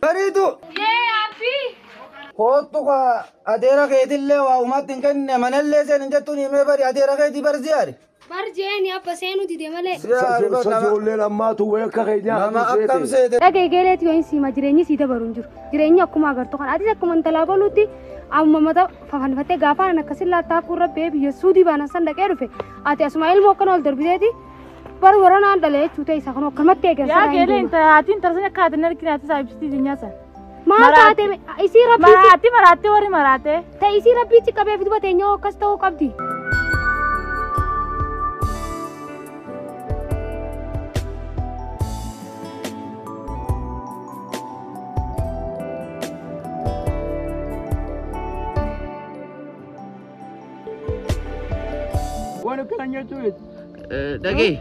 Bariitu. Yee abbi. Kootu ka adeera keetillee waa uumaatti hin kennine manallee seen hin jettuun himee bari adeera keetii bar ziyaari. Bar jeeni abba seenuu dide malee. Ijoolleen ammaatu wayii akka keenyaa Nama akkam seete. Dhagee geeleeti yoo hin siima jireenyi sii dabaru hin jiru. Jireenyi akkuma agartu kan atis akkuma intalaa boluutti amma mata fafanfattee gaafaan akkasin laattaa hafuurra bee biyya suudii baanan san dhaqee dhufe. Ati asuma ilmoo akkana ol darbiteeti bar waranaan dhalee jechuu ta'e isa kan akkanumatti eegan Yaa sana hin geelee deema. inta haati intala sana akka haati hin argine haati isaa ibsitii jinyaa sana. Maal taate isii rabbiitti Maraatti maraatti warri maraate. ta'e isii rabbiitti qabee fi duba teenyaa akkas ta'uu qabdi. Waan akkana nyaachuu beektu. Dhagee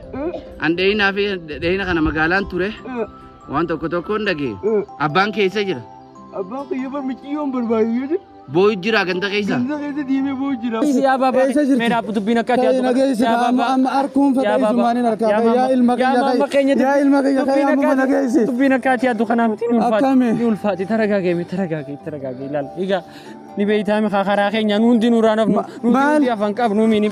an dheeyinaa fi dheeyina kana magaalaan ture waan tokko tokkoon dhagee abbaan keessa jira. Abbaan kiyya bar miciyyoon barbaadu yoo jedhu. Boo'u jira ganda keessa. Ganda keessa deemee boo'u jira. Yaa baaba Eessa jirti? mee dhaabbu dubbiin akka Ta'e nageessi amma amma harkuun fedha isumaaniin harkaa ka'e yaa ilma kiyya ka'e yaa ilma kiyya ka'e amma nageessi. Dubbiin akka ati yaaddu kanaa miti ni ulfaati. Akkami? Ni ulfaati taragaagee mi taragaagee taragaagee ilaal. Egaa ni beeytaa mi karaa keenya nu hundi nurraa nafnu nu maal? hundi afaan qabnu mi ni.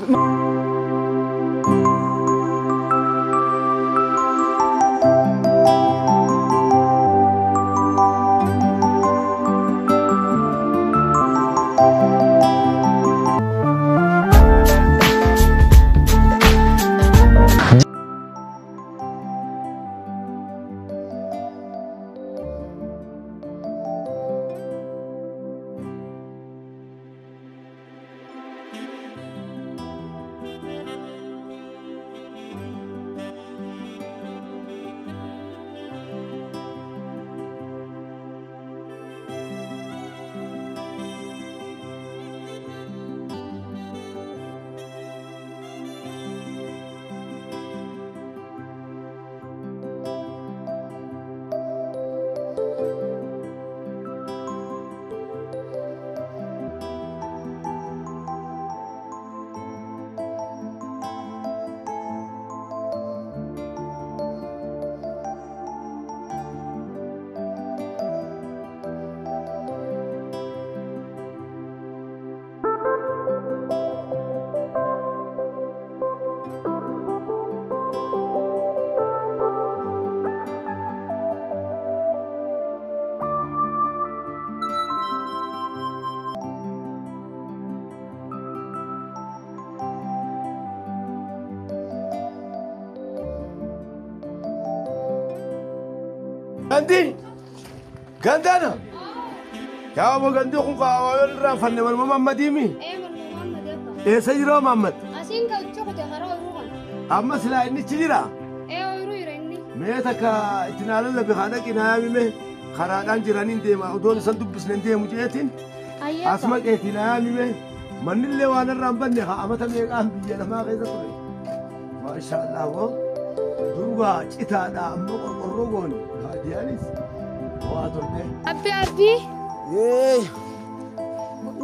Gandhi! Gandana! Yaa obbo Gandhi kun kaawaa irraa fanne walma Mammadiimi. Ee morma Muhammad abba. Eessa jira Mammad? Asiin ga'ucha kute karaa ooyiruu kana. Amma silaa inni achi jira. Ee ooyiruu jira inni. Mee takka itti naa lallabe haa dhaqi naa yaamime karaadhaan jiraniin deema odoon isan dubbisne hin deemu jeetiin. Ayyee abba. Asuma qeetii naa yaamime mannillee waan irraa hin banne haa amata meeqaan biyya lamaa keessa ture. Maasha Allah hoo durgaa citaadha ammoo qorqorroo goone baadiyyaanis waa turte. Abbi abbi Yee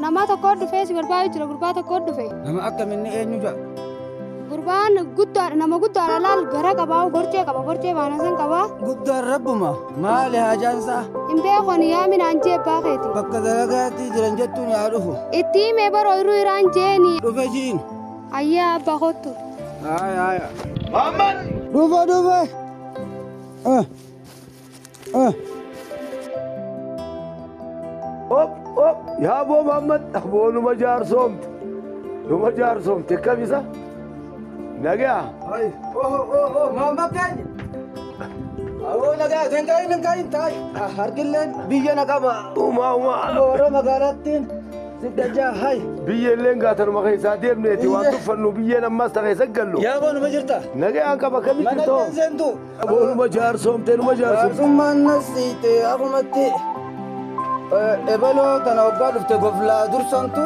nama tokko dhufee si barbaadu jira gurbaa tokko dhufe. nama akkam inni eenyu ja'a. Gurbaan guddaadha nama guddaadha laal gara qabaa gorchee qaba gorchee baana san qabaa. Guddaan rabbuma maali haajaan isaa Hin beekon yaa minaan jee abbaa keeti. bakka dalagaatti jiran jettuun yaa dhufu. Itti himee bara ooyiruu iraan jeeni. Dhufe jiin. Ayyaa abbaa kottu. Haaya haaya. Mammad! Dhufe dhufe. Ah ah. Hop hop yaa boo Mammad aboo numa jaarsoomte numa jaarsoomte akkam isa nagaa. Ay oh oh oh Muhammad keenya. Awoo nagaa hin ka'in hin ka'in taa'i. Harkilleen biyya na qaba. Uumaa uumaa. Booroo magaalaattiin siddajaa hay. Biyya illee gaatanuma keessaa deemneeti waan tuffannu biyyeen ammas ta keessa gallu. Yaa boo numa jirta. Nagaan qaba kamitti Mana too. seentu. Aboo numa jaarsoomte numa jaarsoomte. Jaarsummaan na siite akumatti ebaloo tana waggaa dhufte goflaa dursantu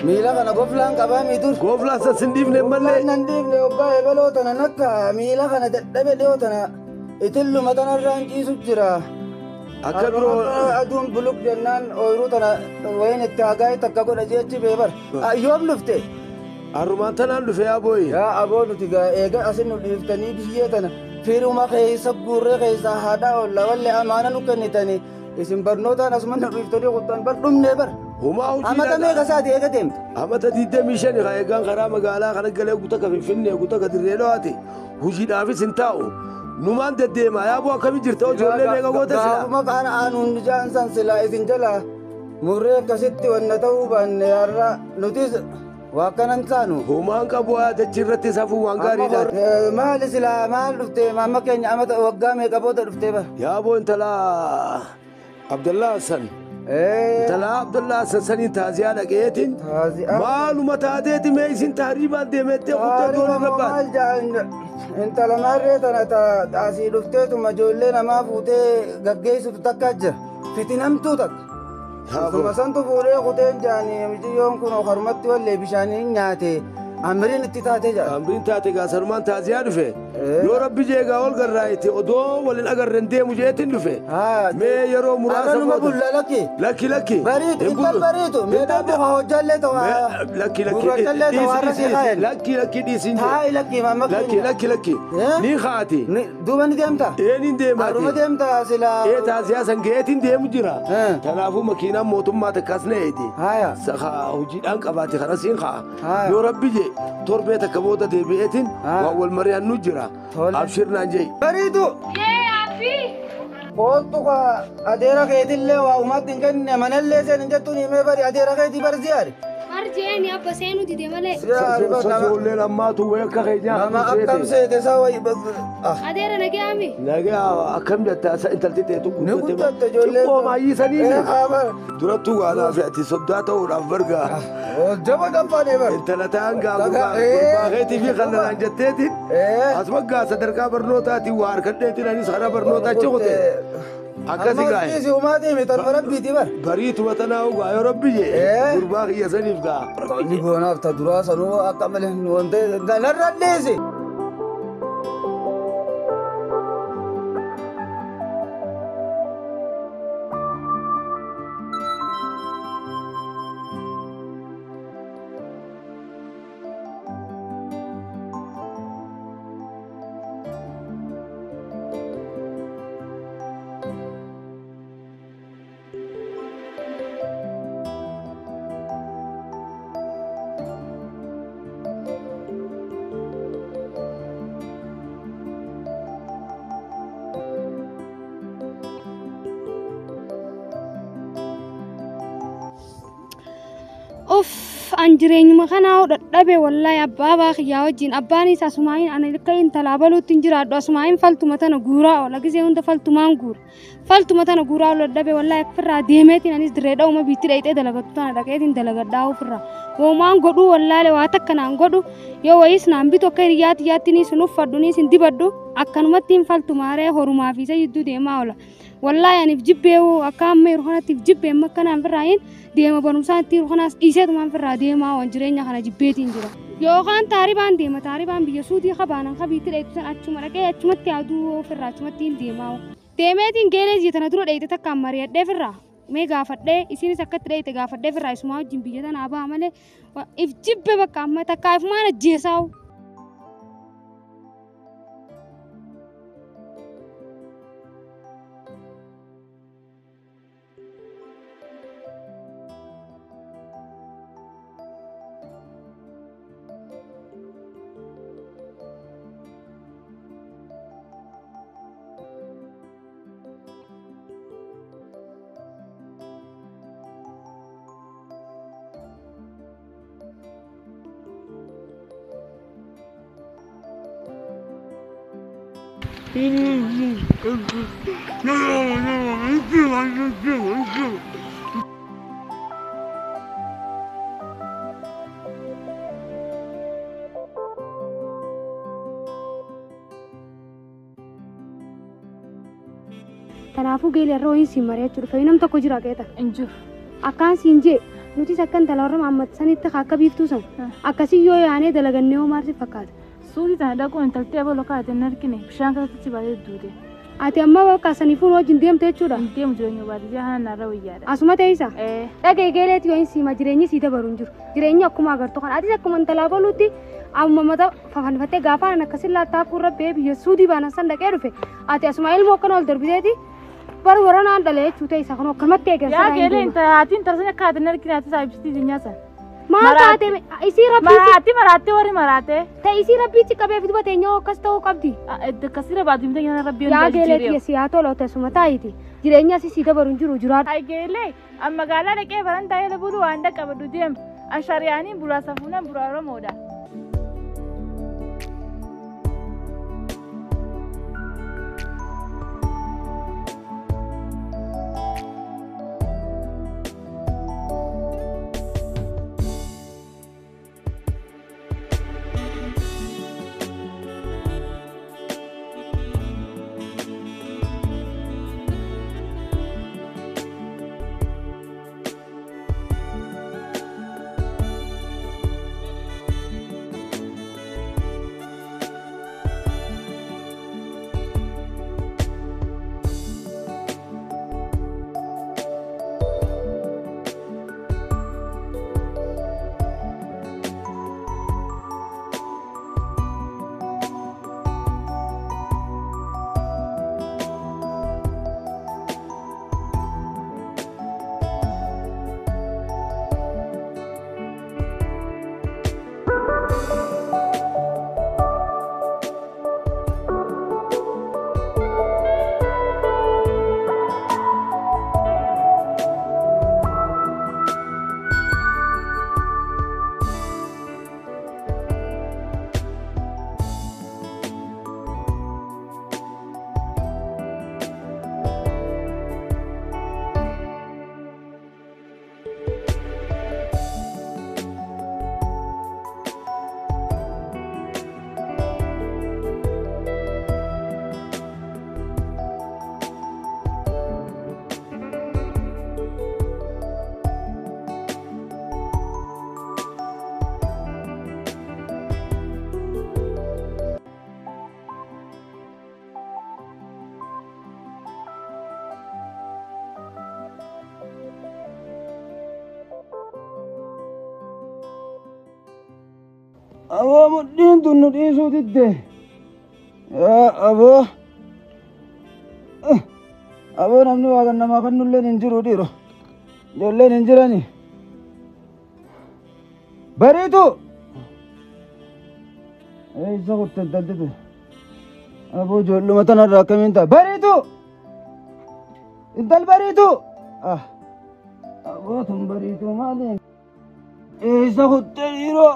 miila kana goflaan qabaa mi dur. Gooflaan san sin dhiifne mallee. Goflaan nan dhiifne waggaa ebaloo tana nakka miila kana dadhabe dhiyoo tana itilluma tanarraan ciisu jira. Akka biroo Aduun buluk jennaan ooyiruu tana wayin itti hagaa'e takka godha jechi beebar. Yoom dhufte? Harrumaan tanaan dhufe yaa booyi. Yaa aboo nuti gaa eega asin nu dhiiftanii biyyee tana firuma keessa guurree keessa haadha oolla wallee amaana nu kennitanii Isin barnootaan asuma na dhuftanii qottan bar dhumnee bar. Homaa hojii Amata meeqa isaati eega deemte? Amata 25 kan eegaan karaa magaalaa kana galee guuta ka Finfinnee guuta ka Dirree Dhawaati. Hojiidhaafis hin taa'u. Numaan deddeema yaaboo akkamii jirta ijoollee meeqa goota silaa? Gaafuma kana aanuun ijaan san silaa isin jala murree akkasitti wanna ta'uu baanne har'a nutis waa akkanan taanu. Homaan qabu haatichi irratti safuu waan gaariidha. Maali silaa maal dhuftee maamma keenya amata waggaa meeqa booda dhuftee bara? Yaaboo intala Abdallaa Hassan. Intala Abdallaa Hassan saniin taaziyaa dhaqeetiin maaluma taateeti mee isin taariibaan deemettee kuttee doonii rabbaan. Maal jaan intala maarree tana asii dhufteetuma ijoollee namaa fuutee gaggeessutu takka jira. Fitinamtuu takka. Isuma santu fuudhee kuteen jaanii mucayyoon kun harmatti wallee bishaanii nyaate amriin itti taatee jira. Amriin taate gaa sanumaan taaziyaa dhufe. Yoo rabbi jeegaa ol garraayite odoo waliin agarreen deemu jeetiin dhufe. Mee yeroo muraasa Arranuma bulla lakki. Lakki lakki. Bariitu intal bariitu mee dhabde hojjallee ta'u. Lakki lakki. Gurraachallee ta'u har'a si kaayan. Lakki lakki dhiisin jee. Taa'i lakki mamma Lakki lakki lakki. Ni kaati. Duuba ni deemta. Ee ni deemaati. Arruma deemta silaa. Ee taaziyaa san geetiin deemu jira. Kanaafuu makiinaan mootummaa takkas na eedi. Hojiidhaan qabaate kana siin ka'a. Yoo rabbi jee torbee takka booda deebi'eetiin waan wal mari'annu jira. Abshir naan jee. Bariitu. Kooltu ka adeera keetillee waa uumaatti hin kenne manallee seen hin jettuun himee bari adeera keetii bari ziyaari. Marjeeni abba seenuu dide malee. Sosoolleen ammaatu wayii akka keenyaa. Nama akkam seete isaa wayii. Adeera nagaami. Nagaa akkam jetta intalti teetu Ni guddatte ijoollee. Xiqqoo maayyisanii. Durattuu gaanaa fi ati soddaa ta'uudhaaf bargaa. Jaba gabbaan eebar. Intala ta'an gaa gurbaa keetii fi kan naan jetteetiin. Asuma gaa sadarkaa barnootaatiin waa harkadheetiin anis karaa barnootaa achi kute. Akkasi gaa'e. Amma umaatii miti tanuma rabbiiti bar. Bariituma tanaa ugaa yoo rabbi jee gurbaa kiyya saniif gaa. Inni goonaaf ta duraa sanuu akka malee wanta narra dhiisi. Uff, an jireenyuma kanaa dadhabe wallahi abbaa baakiyyaa wajjin abbaan isaa asumaayin ana akka intalaa baluutti hin jiraadhu asumaayin faltuma tana guuraa oola gisee hunda faltumaan guura faltuma tana guuraa oola dadhabe wallahi ofirraa deemeetiin anis dirree dha'uma biitti dhayxee dalagattu tana dhaqeetiin dalagadhaa ofirraa hoomaan godhuu wallaale waa takka naan godhu yoo wayiis naan bitu akka hiriyyaatti yaatti sun uffadhu ni sin dibadhu akkanumatti hin faltumaaree horumaa fi isa jidduu deemaa oola. Wallahi aniif jibbee akka amma yeroo kanatti jibbee amma akkanaan firraayin deema barumsaan itti yeroo kanaas dhiiseetumaan firraa deemaa waan jireenya kana jibbeetiin jira. Yookaan taaribaan deema taaribaan biyya suutii qabaanan qabiitti dheetu san achuma dhaqee achumatti aduu ofirraa achumatti hin deemaa. Deemeetiin geelee jii tana dura dheeyte takkaan mari'adhee firraa mee gaafadhee isinis akkatti dheeyte gaafadhee firraa isumaa wajjin biyya tanaa ba'a malee if jibbe bakka amma takkaa ifumaan ajjeesaa'u. Kanaafuu geela irra ho'iin siin mari'achuu dhufe nam tokko jira qeeta. Hin jiru. Akkaan siin jee nutis akka intala warra Mahammad sanitti akka biiftuu san akkasii yoo yaanee dalagannee hoo maal si fakkaata? Suutii tana dhaquun intaltee abaloo kaate hin argine bishaan keessatti baatee duute. Ati amma bakka saniifuu wajjin deemte jechuudha. Hin deemu jireenya baadiyyaa kana narra wayyaadha. Asuma teessa. Dhagee geeleeti yoo hin siima jireenyi sii dabaru hin jiru. Jireenyi akkuma agartu kana atis akkuma intalaa baluutti amma mata fafanfattee gaafa akkasin laattaa kurra bee biyya suudii baanan san dhaqee dhufe ati asuma ilmoo akkana ol darbiteeti Bar waranaan dhalee jechuu ta'e isa kan akkanumatti eegan Yaa geelee haatiin tarsan akka haatiin argina haati saayibsitii nyaasa. Maal taate isii rabbii Maraatti maraatti warri maraate. ta'e isii rabbiichi qabee fi duba teenyaa akkas ta'uu qabdi. Akkasirra baatu himta nyaata rabbii Yaa geelee tiyya si haa tolu teessuma taa'iti. Jireenya asii si dabaru hin jiru jiraadha. Ay geelee an magaalaa dhaqee baran taa'ee bulu waan dhaqqabadhu deema. An shari'aaniin bulaa safuunaan bulaa Oromoodha. Aboo mudhiin tun nu dhiisuu didde. Yaa aboo. Aboo namni waa kan namaa kennulleen hin jiru dhiiro. Ijoolleen hin jirani. Bariitu. Eessa kutte intaltitu? Aboo ijoolluma tanarraa akkamiin ta'a? Bariitu! Intal bariitu! Aboo tun bariitu maali? Eessa kutte dhiiroo?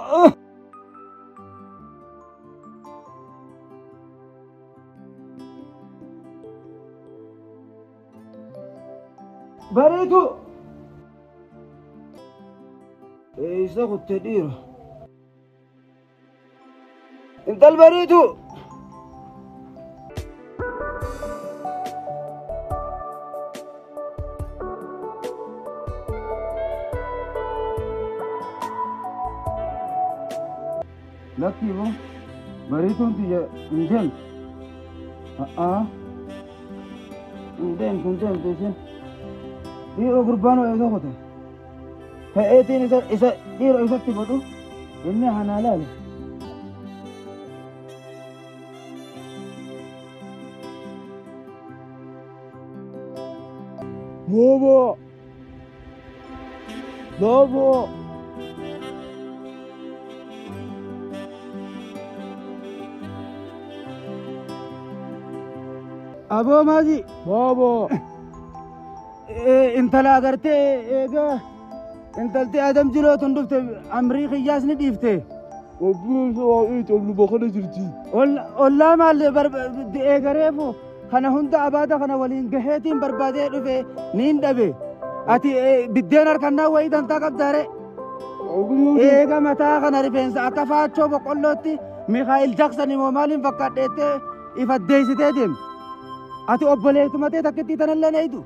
Bariitu! Eessa kutte dhiiro? Intal bariitu! Lakkii boo bariituun tiyya hin deemtu. Hin deemtu hin deemtu isheen. Dhiiroo gurbaan waa isa qote. Ta'eetiin isa isa dhiiroo isatti godhu inni hanaa laale. Bobo! Bobo! Aboo maali? Bobo! Intala agartee eegaa intalti Adam Jiloo tun dhufte amrii qiyyaas ni dhiifte. Obboleessa waaqii olluma kana jirti. Ollaa maal eegareefu kana hunda abaada kana waliin gaheetiin barbaadee dhufe niin dhabe. Ati biddeen harkannaa wayii dantaa qabdaare. Eega mataa kana rifeensa akka faachoo boqqollootti Mikaa'el Jaaksan immoo maaliin fakkaadheettee ifaddeessitee deemte. Ati obboleessuma ta'e takkittii tanallee neeytu.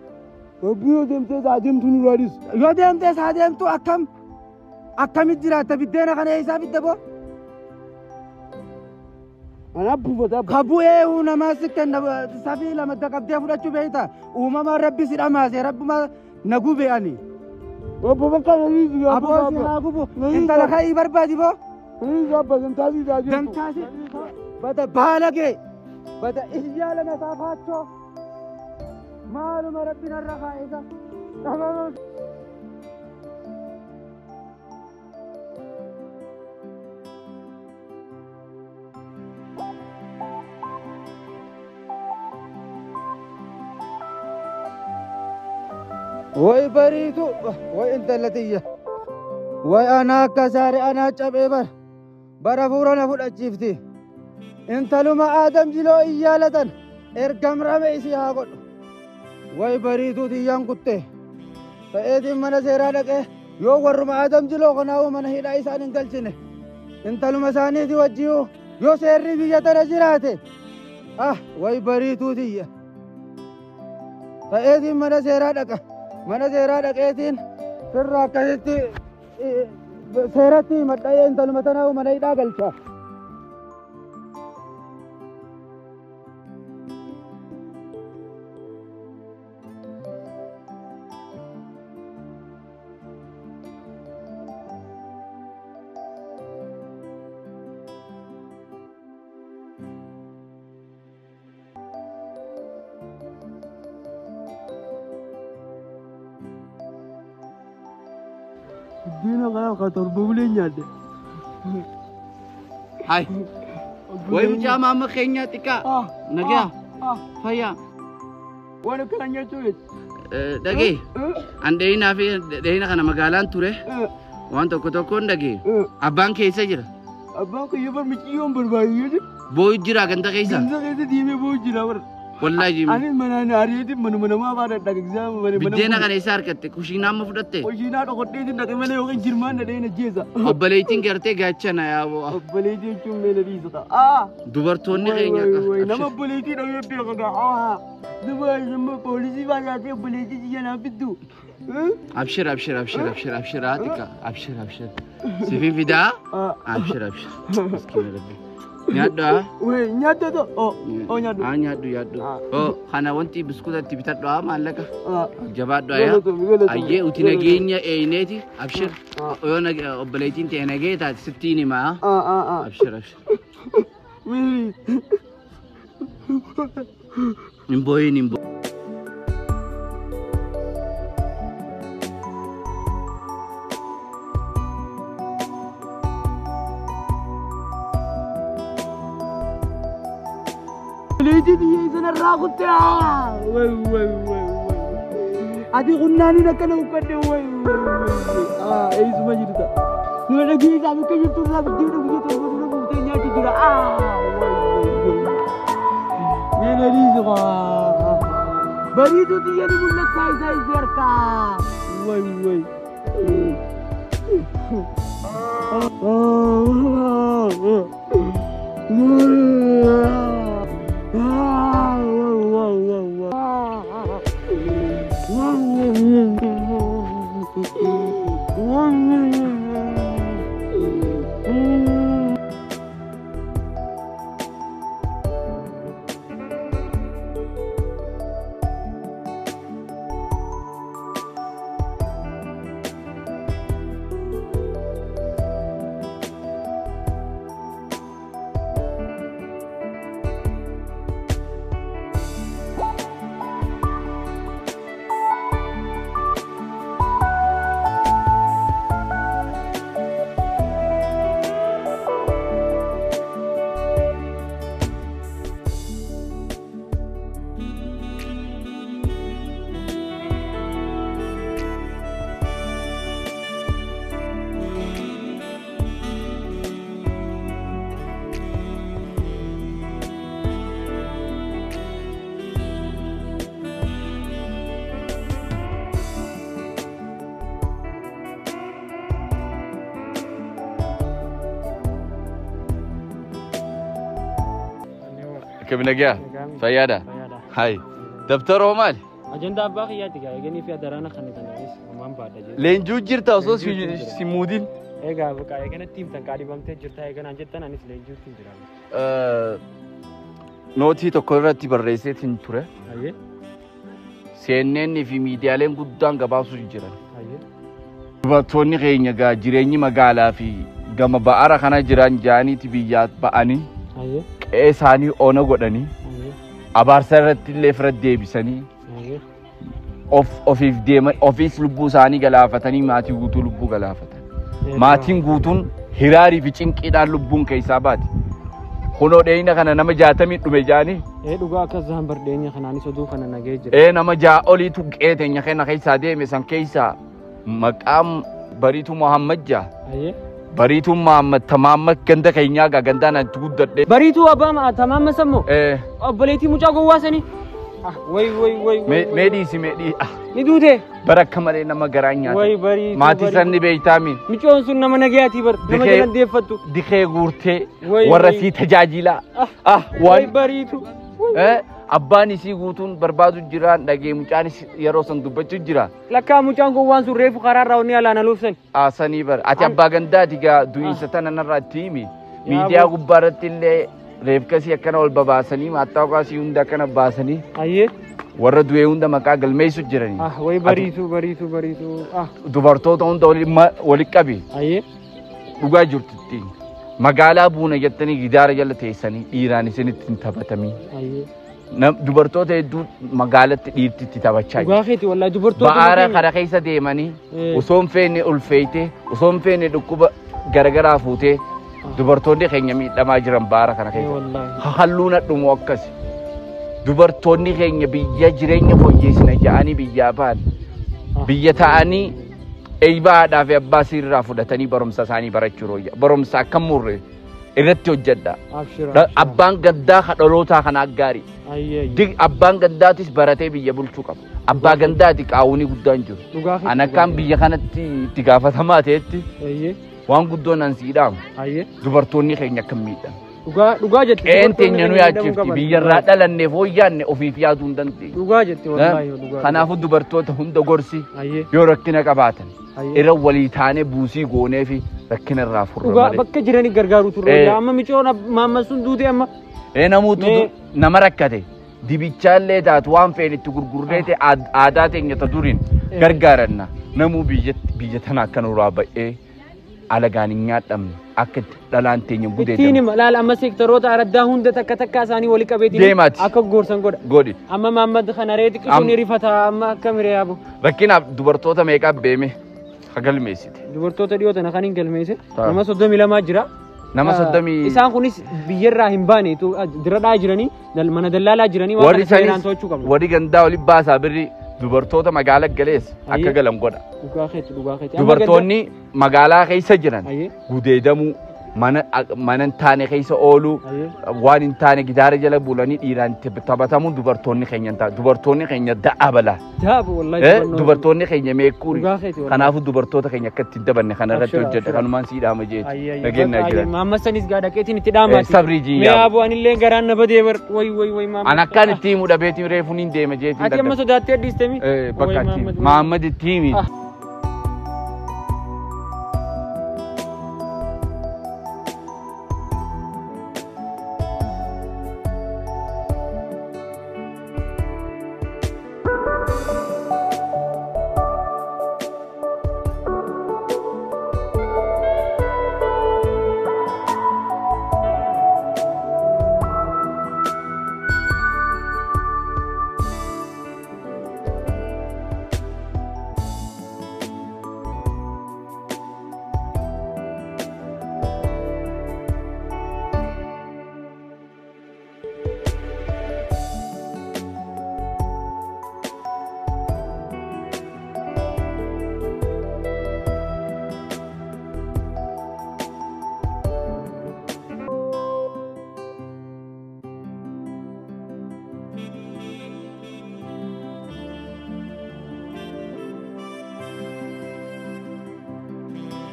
Obbo yoo deemtee saa deemtu nuraanis. Yoo deemtee saa deemtu akkam akkamitti jiraatta biddeena kana eessaa fidda boo? Anaa buufataa. Ka bu'ee namaa si kenna safii lama qabdee fudhachuu beekta. Uumamaan rabbi si dhamaase rabbuma na gube ani. Obbo bakka nanii si Aboo si haa gubu. Intala ka'ii barbaadi boo. Nanii gaabba dantaasii saa deemtu. Dantaasii. Bada baalagee. Bada iyyaa lama saafachoo. Maaluma rabbi narra kaa'e isa. Way bariitu, way intala tiyya. Way anaa akka saare anaa cabee bara. Bara fuura na fudhachiifti. Intaluma Aadam jiloo iyyaalatan ergamrame isii haa godhu. Way bariituu tiyyaan kutte. Ta'eetiin mana seeraa dhaqee yoo warruma Aadam jiloo kanaa'uu mana hidhaa isaan hin galchine. Intaluma isaaniiti wajjiyuu yoo seerri biyya tana jiraate. Ah, way bariituu tiyya. Ta'eetiin mana seeraa dhaqa. Mana seeraa dhaqeetiin sirra akkasitti seeratti himadhee intaluma tanaa'uu mana hidhaa galcha. Diina kana ka torba bulee nyaadde. Hai. Way mucaa maama keenya xiqqaa. Nagaa. Fayyaa. Waan akkana nyaachuu beektu. Dhagee. An dheeyinaa fi dheeyina kana magaalaan ture. Waan tokko tokkoon dhagee. Abbaan keessa jira. Abbaan kiyya bar miciyyoon barbaadu yoo jiru. Boo'u jira ganda keessa. Ganda keessa deemee boo'u jira bar. Wallaahi jimi. Anis manaan ariitiin manuma namaa faana dhaqsaa mana. Biddeena kana eessa argatte? Kushiinaa amma fudhatte? Kushiinaa dhokodheetiin dhaqe malee yookiin jirmaan dhadhee na jeesa. Obboleettiin gartee gaachana yaaboo. Obboleettii jechuun mee na dhiisa ta'a. Dubartoonni keenya. Nama obboleettii dhawee beeka gaa. Nama nama poolisii baay'atee obboleettii jiyya naaf fiddu. Abshir abshir abshir abshir abshir haa xiqqaa abshir abshir. Siifin fidaa? Abshir abshir. Miskiina rabbi. Nyaadhu haa? Wee nyaadhu ta'o. Oo nyaadhu. Haa nyaadhu nyaadhu. Oo kana wanti biskuuta itti bitadhu haa maallaqa. Jabaadhu haa. Ayyee uti nageenya eeyneeti abshir. Yoo obboleettiin ta'e nagee taate sittiin himaa. Abshir abshir. Hin boo'in hin boo'in. Obboleettii biyya sanarraa kutte. Way way way way. Ati qunnaaniin akkana uffadhe way way way. Eessuma jirta. Numa dhageessaa bakka jirtu irraa biddeena guyyaa torba dura buutee nyaatu jira. Way way way. Mee na dhiisu kaa. Bariituu xiyya ni mul'ataa isaa isii harkaa. Way way. Akkami nagaa? Fayyaadha? Hai. Dabtara hoo maali? Ajandaa abbaa kiyyaati gaa eeganii fi adaraana kan tananis homaan baadha jedhu. Leenjuu jirta osoo si muudin. Egaa baqa eeganatti himtan kaadhibamtee jirta eeganaan jettan anis leenjuutti hin jira. Nootii tokko irratti barreesseetiin ture. Ayyee. CNN fi miidiyaaleen guddaan gabaasuu jiran. Ayyee. Dubartoonni keenya gaa jireenyi magaalaa fi gama ba'aara kana jiran jaaniiti biyyaa ba'anii Ayyee. qe'ee isaanii ona godhanii Ayyee. abaarsa irratti illee fira deebisanii Ayyee. Ofiif deeman ofiis lubbuu isaanii galaafatanii maatii guutuu lubbuu galaafatan. Maatiin guutuun hiraarii fi cinqiidhaan lubbuun keessaa baati. Kunoo dheeyina kana nama 60 dhume jaanii. Dhugaa akkas zahan bardheenya kanaanis oduu kana nagee jira. Nama 6 oliitu qe'ee teenya kana keessaa deeme san keessaa maqaan Bariituu Muhammad jaa. Bariituu Muhammad Tamaamma ganda keenyaa gaa gandaan ati guddadhe. Bariituu abbaa Tamaamma sammoo. Obboleettii mucaa gowwaa sanii. Way way way. Mee dhiisi mee dhiisi. Ni duute. Bara akka malee nama garaa nyaata. Way bariituu. Maatii san ni beeytaami. Micoon sun nama nagayaatii bar. Nama jalan deeffattu. Dikee guurtee warra sii tajaajilaa. Way bariituu. Abbaan isii guutuun barbaadu jiraan dhagee mucaanis yeroo san dubbachuu jira. Lakkaa mucaan gowwaan sun reefu karaarraa onni alaan aluufsan. Sanii bara. Ati abbaa gandaati gaa du'iinsa tana narraa itti himi. Miidiyaa gubbaarratti illee reefkasii akkana ol babaasanii maattaaqaasii hunda akkana baasanii. Warra du'ee hunda maqaa galmeessu jiranii. Way bariituu bariituu bariituu. Dubartoota hunda wali qabi. Dhugaa jirtutti. Magaalaa buuna jettanii gidaara jala teessanii dhiiraan isinitti hin taphatamiin. Dubartoota hedduu magaalatti dhiirti itti taphachaa jiru. Dhugaa keeti wallaahi dubartoota. Ba'aara kana keessa deemanii osoo hin feene ulfeeyte osoo hin feene dhukkuba garagaraa fuutee dubartoonni keenya miidhamaa jiran ba'aara kana keessa. Halluun hadhumu akkas. Dubartoonni keenya biyya jireenya fooyyeessina ja'anii biyyaa ba'an. Biyya ta'anii eeybaa haadhaa fi abbaa sirraa fudhatanii barumsa isaanii barachuu rooyya. Barumsa akkam murre irratti hojjedha. Abbaan gaddaa dhalootaa kana gaarii. Abbaan gaddaatis baratee biyya bulchuu qaba. Abbaa gandaati qaawunii guddaan jiru. An akkaan biyya kanatti itti gaafatamaa ta'etti waan guddoon an sii dhaamu. Dubartoonni keenya akkam miidhamu. Dhugaa jette. Qe'een teenya nu yaachifti biyyarraa dhalanne fooyyaanne ofiif yaaduu hin dandeenye. Dhugaa jette wallaahi dhugaa. Kanaafuu dubartoota hunda gorsi yoo rakkina qabaatan irra walii taanee buusii goonee fi rakkina irraa furra malee. Dhugaa bakka jiranii gargaaru turre. Amma micoon maamma sun duute amma. Namoota nama rakkate dibichaallee taatu waan fe'en itti gurgurree ta'e aadaa teenya ta duriin gargaaranna namuu biyya tana akka nurraa ba'ee alagaan hin nyaadhamne akka dhalaan teenya gudeedamu. Ittiin hima laala amma seektaroota araddaa hunda takka takka isaanii walii qabeetiin akka gorsan godha. Godhi. Amma Mahammad kana reeti qisuun rifata amma akka miree yaabu. Rakkinaaf dubartoota meeqaa beeme galmeessite. Dubartoota dhiyoo tana kan hin galmeesse nama 32 jira. Nama 30 isaan kunis biyyarraa hin baane diradhaa jiranii mana dallaalaa jiranii waan kana seeraan to'achuu qabna. Warri gandaa oli baasaa birri dubartoota magaalaa galees akka galan godha. Dhugaa keeti dhugaa keeti. Dubartoonni magaalaa keessa jiran gudeedamuu mana hin taane keessa ooluu waan hin taane gidaara jala bulanii dhiiraan taphatamuun dubartoonni keenya hin taane dubartoonni keenya da'a balaa. Dubartoonni keenya meequuri. Kanaafuu dubartoota keenya akka itti dabanne kanarratti hojjedha kanumaan sii dhaama jeeti. Nageenya jira. Maamma sanis gaa dhaqeetiin itti dhaamaati. Sabrii jiyyaa. Mee aboo anillee garaan na badee bar way way way maamma. An akkaan itti himu dhabeetiin reefuun hin deema jeetiin. Ati amma sodaattee dhiistemi. Bakka itti Mahammad itti himi.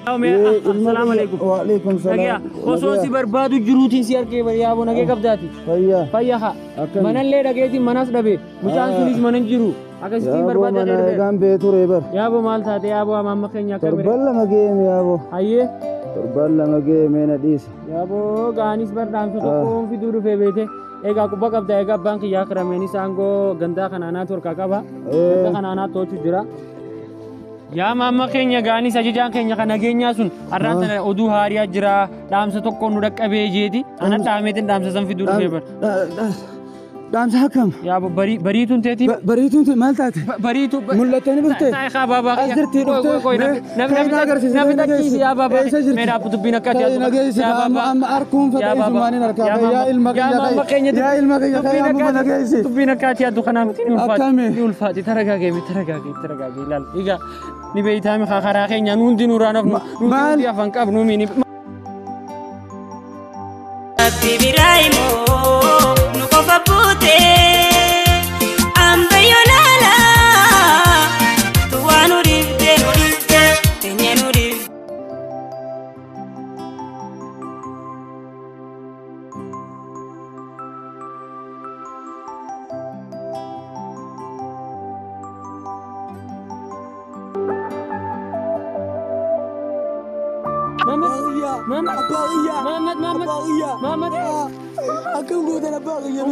Assalamu alaikum. Wa alaikum salam. Osoo si barbaadu jiruutiin si argee bari yaaboo nagee qabdaati. Fayyaa. Fayyaa haa. Manallee dhageetiin manas dhabe. Mucaan sunis mana hin jiru. Akkasitti barbaada darbee. Yaaboo mana eegaan bee ture bar. Yaaboo maal taate yaaboo amma keenya akka bire. Torban lama geeme yaaboo. Hayyee. Torban lama geeme na dhiise. Yaaboo gaanis bar dhaamsa tokkoon fiduu dhufee beete. Egaa qubba qabda egaa abbaan kiyyaa kirameenis aangoo gandaa kanaanaatu harkaa qaba. Ganda kanaanaatu to'achuu jira. Yaa maamma keenya gaanis ajajaan keenya kan nageenyaa sun har'aan tana oduu haariyaa jira dhaamsa tokkoon nu dhaqqabee jeeti. Ana dhaameetiin dhaamsa san fiduu dhufee bar. Dhaamsa akkam? Yaa bariituun teeti. Bariituun tee maal taate? Bariituu. Mul'attanii dhuftee? Taayikaa baabaa. As jirtii dhuftee? Namni agarsiisa. Namni tachiisi yaa baabaa. Mee dhaabbu dubbiin akka ati Ta'e nageessi amma harkuun fedha isumaaniin harkaa yaa ilma kiyya yaa ilma kiyya yaa amma nageessi. Dubbiin akka ati yaaddu kanaa miti ni ulfaati. Ni ulfaati taragaagee taragaagee taragaagee ilaal. Egaa ni beeytaami karaa keenya nu hundi nuraan hafnu nu hundi afaan qabnu mini. Rabbi biraayimoo nu qofa buutee ambayyoo laala tuwaa nu dhiibdee nu dhiibdee teenyee nu dhiibdee. Mamat, Akkam gootan abbaa kiyya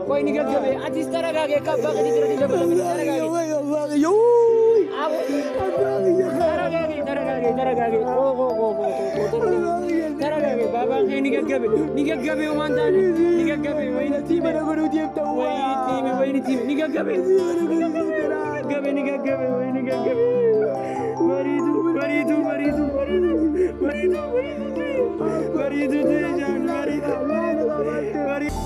Qoy ni gaggabe atis taragaagee akka abbaa keetii dura Taragaagee taragaagee taragaagee taragaagee baabaan kee ni gaggabe homaan taane ni gaggabe wayini mana godhuu deemta wayini wayini ni gaggabe ni gaggabe wayini gaggabe bariitu bariitu bariitu bariitu bariitu bariitu bariitu bariitu.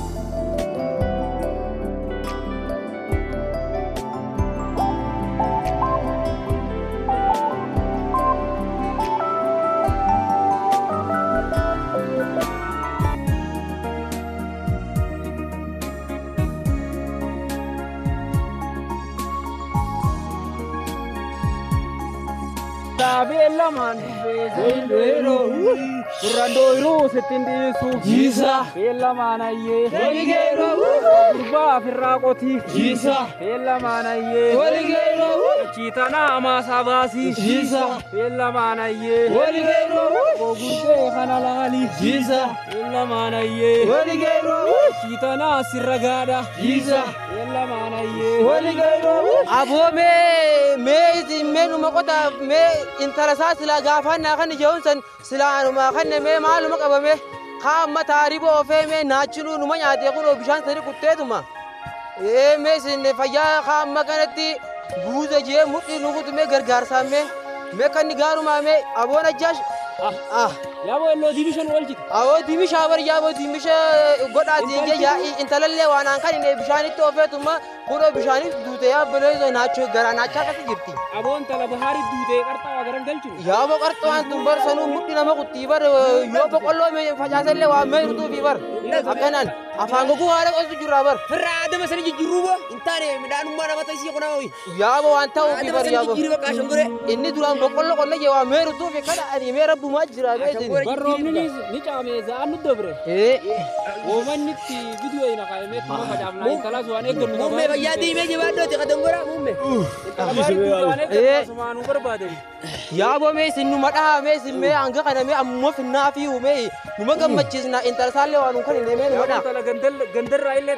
Beellamaan dhufee Duraan sittiin dhiisu Jiisa. Beellamaan ayyee Waligeeroo. Gurbaa ofirraa qotii Jiisa. Beellamaan ayyee Waligeeroo. Chiitanaa maasaa baasii Jiisa. Beellamaan ayyee Waligeeroo. Gurgurtee kana laali Jiisa. Beellamaan ayyee Waligeeroo. Chiitanaa sirra gaadha Jiisa. Beellamaan ayyee Waligeeroo. Aboo mee mee mee numa qota mee intala isaa silaa gaafannaa kan ijoon san silaa anumaa kan mee maaluma qabame kaa amma taariba oofee mee naachinuu numa nyaatee kunoo bishaan sani kutteetuma. Ee mee isin fayyaa kaa amma kanatti buuza jee mudhii nu kutu mee gargaarsaan mee mee kan ni gaarumaa mee aboon ajjaash. Yaaboo elloo diimishan oolchite. Aboo diimisha bar yaaboo diimisha godhaati jee intalallee waan aan kan inni bishaanitti oofeetuma kunoo bishaanitti duute yaaboo naachoo garaa naachaa akkasi jirti. Aboon tala bahaari duute qarxaa garan galchinu. Yaaboo qarxawaan tun bar sanuu mudhi nama kuttii bar yoo boqqolloo facaasellee waa meertuu fi bar akkanaan afaan goguu haala qotu jirraa bar. Firraa adama sani jijjiiruu boo hin taane midhaanummaa nama ta'isii qonaa ho'i. Yaaboo waan ta'uuf bar yaaboo. Jijjiiruu bakka ashangoree. Inni duraan boqqolloo qonna jee waa meertuu fi kana ani mee rabbumaa jira mee isin. Barroomni ni caame za'aan nu dabre. Woomanni itti viidiyoo hin haqaa'emee tuma facaafnaa intalaas waan eeggannu. Muummee fayyaa diimee jabaadhooti qadangoraa muummee. Intala nu barbaadani. Yaaboo mee isin numa dhahaa mee isin mee hanga kana mee ammoo finnaa fi mee numa gammachiisna intala isaallee waan kan hin deemee numa dhaha. Intala gandarraa illee